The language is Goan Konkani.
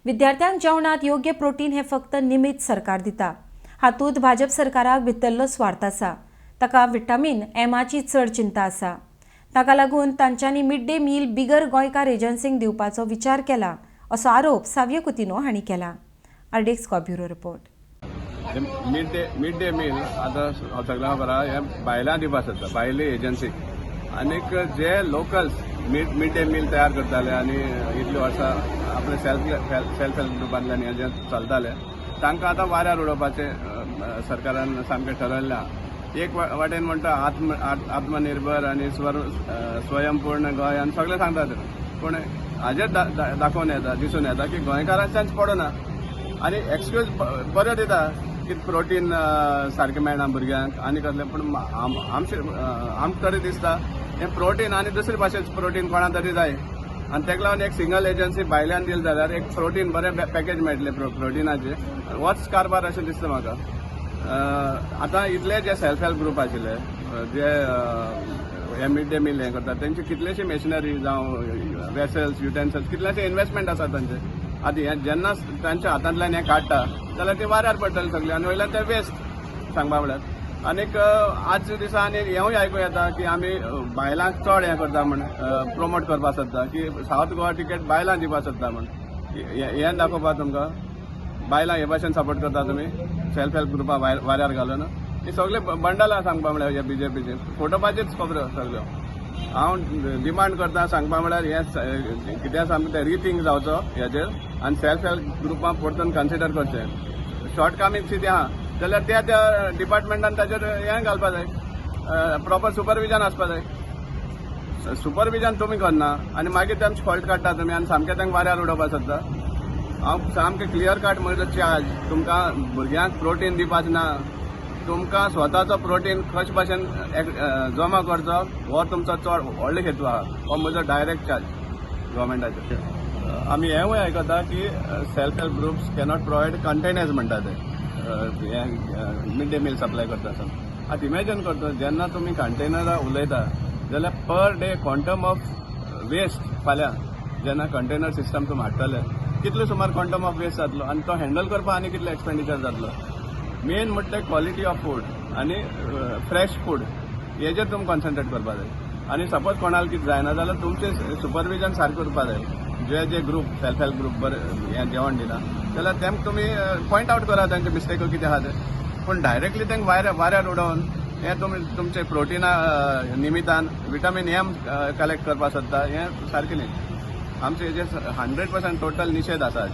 विद्यार्थ्यांक जेवणात योग्य प्रोटीन हे फक्त निमित्त सरकार दिता. हातूंत भाजप सरकाराक भितरलो स्वार्थ आसा. ताका विटामीन एमाची चड चिंता आसा. ताका लागून तांच्यांनी मिड डे मील बिगर गोंयकार एजन्सींक दिवपाचो विचार केला, असो आरोप सावियो कुतिनो हांणी केला. RDX bureau report. Mid day meal आतां सगळ्यांक खबर आहा, हें बायलां दिवपा सोदता, भायली एजन्सी. आनीक जे locals mid day meal तयार करताले आनी इतलीं वर्सां आपले सेल्फ हेल्प ग्रुपांतल्यान हें जें चलतालें, तांकां आतां वाऱ्यार उडोवपाचें सरकारान सामकें ठरयल्लें आहा. एक वाटेन म्हणटा आत्मनिर्भर आनी स्वयंपूर्ण गोंय आनी सगळें सांगतात, पूण हाजेर दाखोवन येता, दिसून येता की गोंयकारांच्यान पडना. आनी एक्सक्यूज बऱ्यो दिता की प्रोटीन सारकें मेळना भुरग्यांक आनी कसलें, पूण आमचे आमकां तरी दिसता हें प्रोटीन आनी दुसरे भाशेचें प्रोटीन कोणा तरी जाय. आनी तेका लागून एक सिंगल एजन्सी भायल्यान दिलें जाल्यार एक प्रोटीन बरें पॅकेज मेळटलें प्रोटिनाचें. होच कारबार अशें दिसता म्हाका. आतां इतले जे सेल्फ हेल्प ग्रुप आशिल्ले, जे हे मिड डे मील हें करतात, तेंची कितलेशी मेशिनरी जावं वेसल्स, युटेन्सिल्स, कितलेशे इन्वेस्टमेंट आसा तांचे. आतां हें जेन्ना तांच्या हातांतल्यान हें काडटा जाल्यार ते वाऱ्यार पडटले सगळे आनी वयल्यान ते वेस्ट सांगपा म्हळ्यार. आनीक आजच्या दिसा आनी हेंवूय आयकूं येता की आमी बायलांक चड हें करता म्हण, प्रमोट करपाक सोदता की सावथ गोवा टिकेट बायलांक दिवपाक सोदता म्हण. हें दाखोवपा तुमकां बायलां हे भाशेन सपोर्ट करता तुमी सेल्फ हेल्प ग्रुपा वाऱ्यार घालून. ही सगळे बंडलां सांगपा म्हळ्यार हे बीजेपीचे फटोवपाचीच खबरो सगळ्यो. हांव डिमांड करता, सांगपा म्हळ्यार हें कितें सामकें तें रिथींक जावचो हेजेर आनी सेल्फ हेल्प ग्रुपां परतून कन्सिडर करचें. शॉर्ट कमिंग्स कितें आहा जाल्यार त्या त्या डिपार्टमेंटान ताचेर हें घालपा जाय, प्रॉपर सुपरविजन आसपा जाय. सुपरविजन तुमी करना आनी मागीर तेमचे फॉल्ट काडटा तुमी आनी सामकें तांकां वाऱ्यार उडोवपाक सोदता. हांव सामकें क्लियर कट म्हजो चार्ज, तुमकां भुरग्यांक प्रोटीन दिवपाचें ना. तुमकां स्वताचो प्रोटीन कशे भाशेन जमा करचो हो तुमचो चड व्हडलो हेतू आहा. हो म्हजो डायरेक्ट चार्ज गव्हर्मेंटाचेर. आमी हेंवूय आयकता की self help groups cannot provide containers म्हणटा ते हें मिड डे मील सप्लाय करता आसतना. आतां इमॅजन करता, जेन्ना तुमी कंटेनरां उलयता जाल्यार per day quantum of waste, फाल्यां जेन्ना कंटेनर सिस्टम तुमी हाडटले, कितलो सुमार क्वांटम ऑफ वेस्ट जातलो आनी तो हँडल करपाक आनी कितलो एक्सपेंडिचर जातलो? मेन म्हणटा क्वॉलिटी ऑफ फूड आनी फ्रेश फूड, हेजेर तुमी कॉन्सन्ट्रेट करपाक जाय. आनी सपोज कोणाक कितें जायना जाल्यार तुमचें सुपरविजन सारकें उरपाक जाय. जे जे ग्रुप, सेल्फ हेल्प ग्रुप बरें हें जेवण दिना जाल्यार तेमकां तुमी पॉयंट आवट करा तांचे मिस्टेक कितें आहा ते, पूण डायरेक्टली तांकां वाऱ्यार उडोवन हें तुमी तुमचे प्रोटिना निमितान विटामीन एम कलेक्ट करपाक सोदता, हें सारकें न्ही. आमचे हेजेर 100% टोटल निशेध आसा.